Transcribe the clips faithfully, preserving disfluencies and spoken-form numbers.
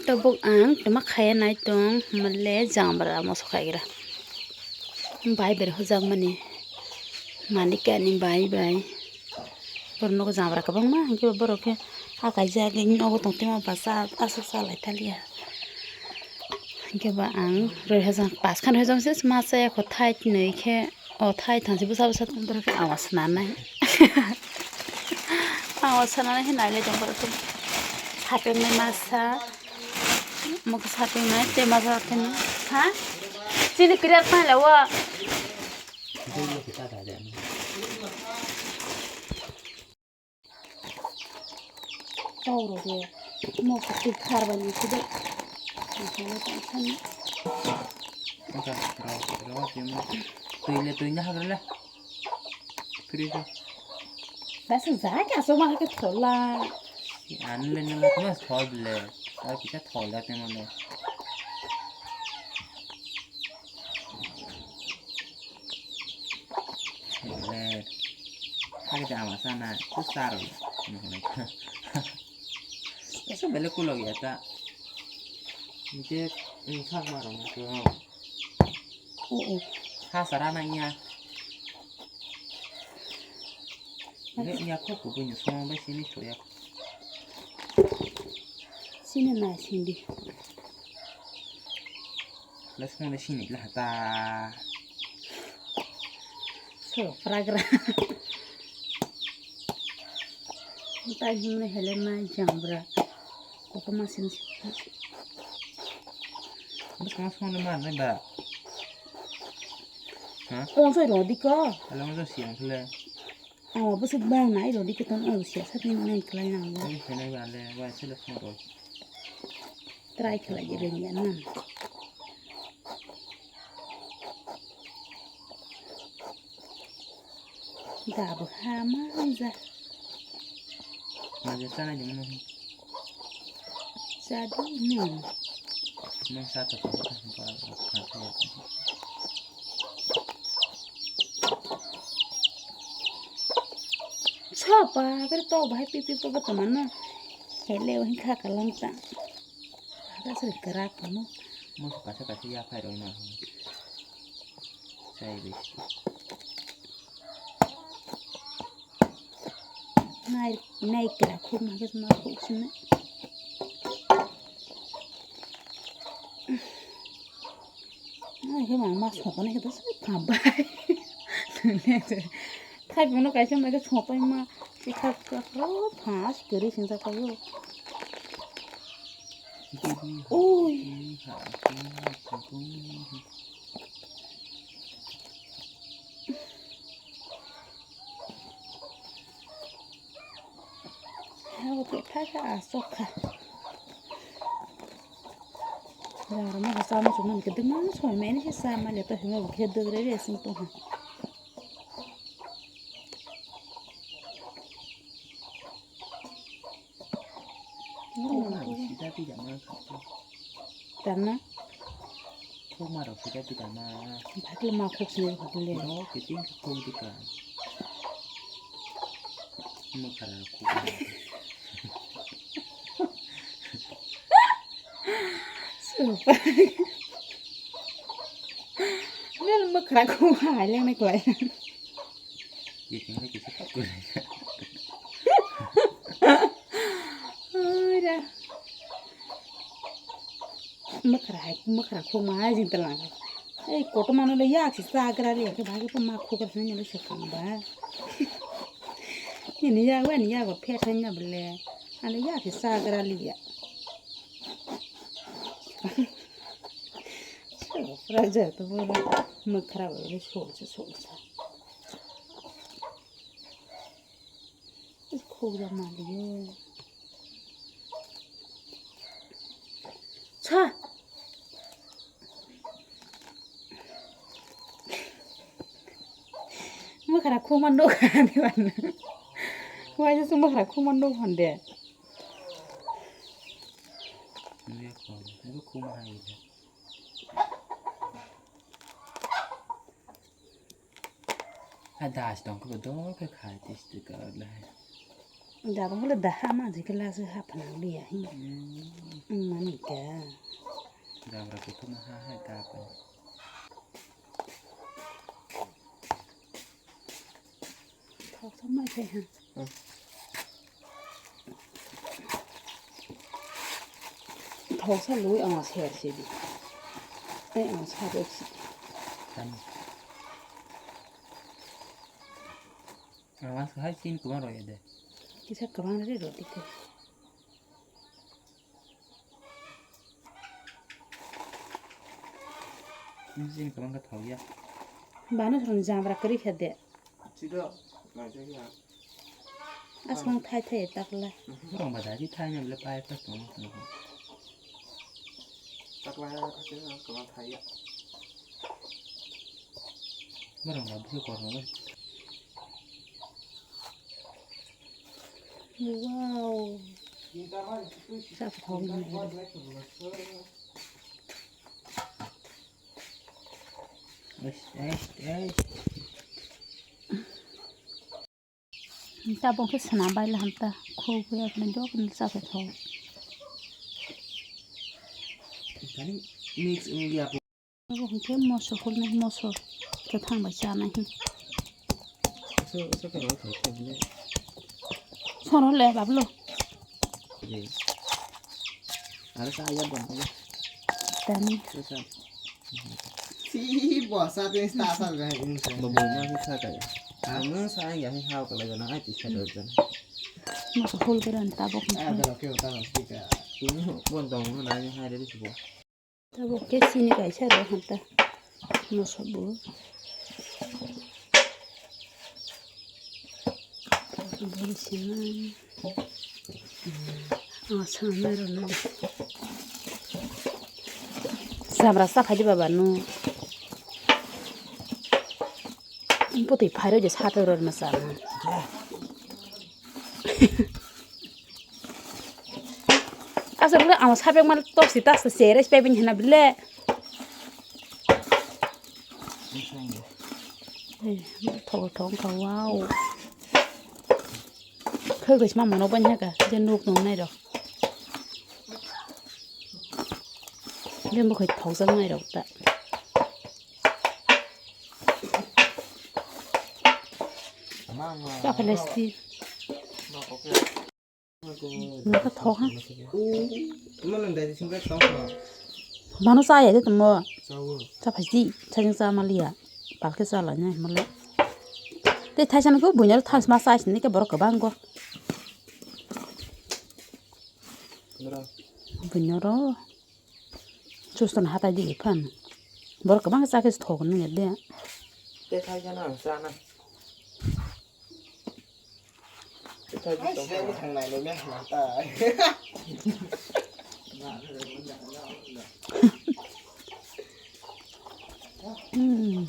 Tabuk ang toma khaya nai tong, male jambra moso khaigra. Bai bai hojakmani, manikani bai bai. Borok nogo jambra kwbangma, hwnkhe borok khe hakaijak, nogo tongtwima basa aswk salai taliya. Hwnkhe ba ang roi hojak, paskhan roi hojak se ma chaya kho thai twnwi khe. O thai thangsi bwsa bwsa tongtwrwkhe awa swnanai. Awa swnanai khe nailai tongphuru khe. Hapengmai masa. Mokhe sapengmai tei masa hapengmai. Ha? Chini kwrwi paila o. Tau rw de. Mo khatir khar bai ni side. Masala tang sani. Wngkha rw, rw twi mo. Twi le twi na hagra le. Fridge o. Bas ja khe aswk ma khe thola. Ani le nang ma thol le. Ar kisa thol da te mo le. Le. Hake de ama sana, tu saro. Eso bele kulok ya ta. Nje, mm, sak maro na ko. O, o. Ha sara na nya. Ne nya ko ko bunyo song bai sini so ya. Sini na sindi. Let's go, sini lah ta. So, fragra. Tai himne hele mai jambra. Koko ma sin sin. Bas ma song le ma ne ba. Ha? On so ro di ko. Ala on so si ang le. Oh, bwswk bang nai rw di, kwthang, oh, siya sakni nai kwlai nang bo. Ani khenai ba le, wa sele phone rw. Try khlai di rwngya na. Da bo ha ma ja. Ma je sanai di mo. Sa di ni. Nang sa to ko ta ba ka ta. Chapa, pero to bahai pipi pa ka tamana. Hele wahin kha kalang ta. Ada seri kerak mo. Mo kasa kasa ya phai roi na. Sai besti. Nai, nai kra khuk ma khe ma khuk sini. Nai khe ma ma sokone khe to sa pha bai. Thai bono kaisa ma khe sopai ma khe kha kha kha pha kiri sing sa kayo. Ui. Habo khe pha kha aswk kha. Jara ma khe chama chumani khe dwma soi mani khe chama le to hima bo khe dwgre re sing tong ha. Kokma rok sida pida ma kha. Tama? Kokma rok sida pida ma. Bhakle ma khok sini bhakle. Ro kiting khok dika. Mwkhra khok. Super. Nel mwkhra khok hai leng nai klai. Kiting le kisa khok. Ora. Mwkhra hai, mwkhra khok ma hai jin talang. Ei, kotorma no le yak si chagra le, ke bhage pa ma khok ra sini le se khang ba. Ni ni yak, ni yak, phe thang na bole. Ani yak si chagra le ya. Raja to bole mwkhra bole sol se sol sa. Khok da maliyo. Cha. Mwkhra khoma nok ani wan. Waisa se mwkhra khoma nok hande. Nokha, nokha khoma hai. Hai das tong khe bo dol khe khai tei sticker le hai. Jabang le daha ma jikla se ha phanang liya hi. Hmm. Mani ka. Jabra kutu ma ha hai ta pa. Thok sa mai phai ha. Hmm. Thok sa lui ang ser se di. Ai ang sa de si. Tani. Ang sa hai sin kuma ro de. Kisa kwbang re ro di ko. Nini sini kwbangkha thok ya. Bano song jabra kwrwi kha de. Chido, naijak ya. Aswng thai thai takla. Borok ba dagi thai na bile pai pai tongo. Takla ya, aswng kwbang thai ya. Borok ba bisi kormo. Wow. Sa thok ni. Eish, eish, eish. Tabuk khe swnam bai la hamta. Khuk ya khe jok ni sa thok. Kani mix wngya. Abo hwnkhe moso hwnwi moso kwthang bai chanai hwn. Aso, aso khe rw thai khe hwnwi. Soro le bablo. Ye. Aro sa ya bon ya. Tani. Sa sa. Si bo sa te sta sa ga in sa. Bo bo na sa ka ya. Ano sa ya ha ka la ga na ai ti sa do ga. Moso hol beran tabuk. Ah, da ke ta na ti ka. Ini bon dong na ni hai de si bo. Tabuk khe chini kaisa rw hamta. Moso bo. Bori sima. Oh, sama rw na. Samra sa phai di baba nu. Putui phai rw je sa to rw ma sa na. Aswk le ang sapek mal tok si ta se se res pe bin hena bile. Thok thok ka wow. Khoi khoi ma mono ban haka je nuk nung nai rok. Je mo khoi thok jang nai rok ta. Chapalesti. Nokha thok ha. Mano chaya de tamo. Chaphai si, chajang cha maliya. Palke chala nya male. Te thaisa nokho buino thansma chai sini ke borok kwbang go. Buino ro. Chuston hatai di phan. Borok kwbang cha khe thok nung ya de. Te thaisa na sa na. Te thaisa to. Hmm.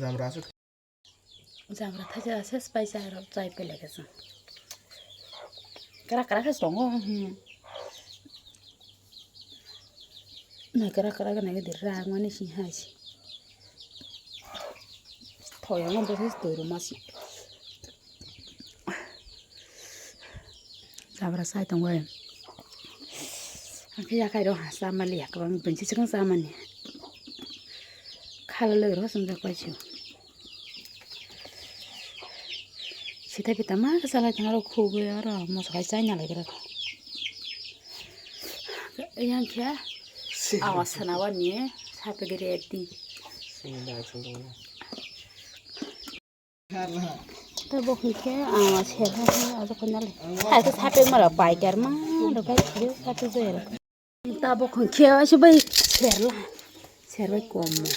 Jamra aswk. Jamra thaisa se pai cha rw chai pele khe chwng. Kra kra khe tongo, hmm. Nai kra kra khe nai khe rang mani si hai si. Thoyang bo se twi rw ma si. Jamra sai tongo. Ang khe yakhai rw ha cha maliya kwbang bwswk swkang cha mani. Khala loi rw swngjak pai si. Sithai phi tama khe salai thang aro khugwi aro moso hai chai nalai gra. Yang khe awa sana wani sapegri eti. Tabuk hwnkhe awa serha khe ajo khe nalai. Hai khe sapegma rok pai kerma rok pai khwlai sapegwi rok. Tabuk hwnkhe aise bai serla, serbai komma.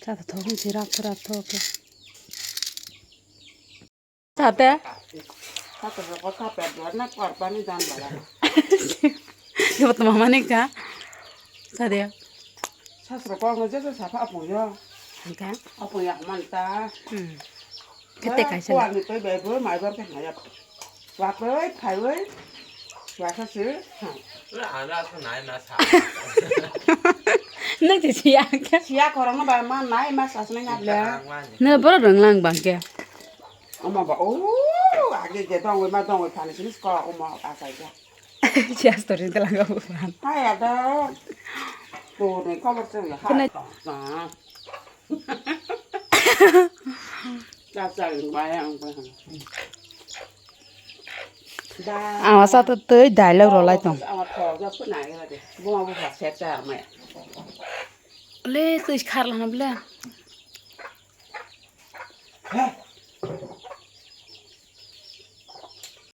Chata thok hwnse rakhe rakhe khe. Chate? Chata thok chapet dor na kor pani dan bala. Ibo tamo mani ka? Chade. Sasro ko ngi jesa sapa apoyo. Hingka? Apoyo manta. Hmm. Kete kaisa. Kuani toi bai bo mai bor ke haya. Watoi phaiwi. Yasa se. Nwng se siya khe. Siya korokno ba ma nai ma sasnai na ble. Nwng borok rwng lang bang khe. Omo ba o age ge dongwi ma dongwi thani sinis ko omo asai khe. Siya story de lang bo ban. Hai ada. To ne khobor se ya. Kene- Hai. Cha cha bai ang ba. Awa sa to twi dialogue rwlai tong. Awa thok ja phunai ga de. Bo ma bo ha set cha ma. Le twi kharla na ble.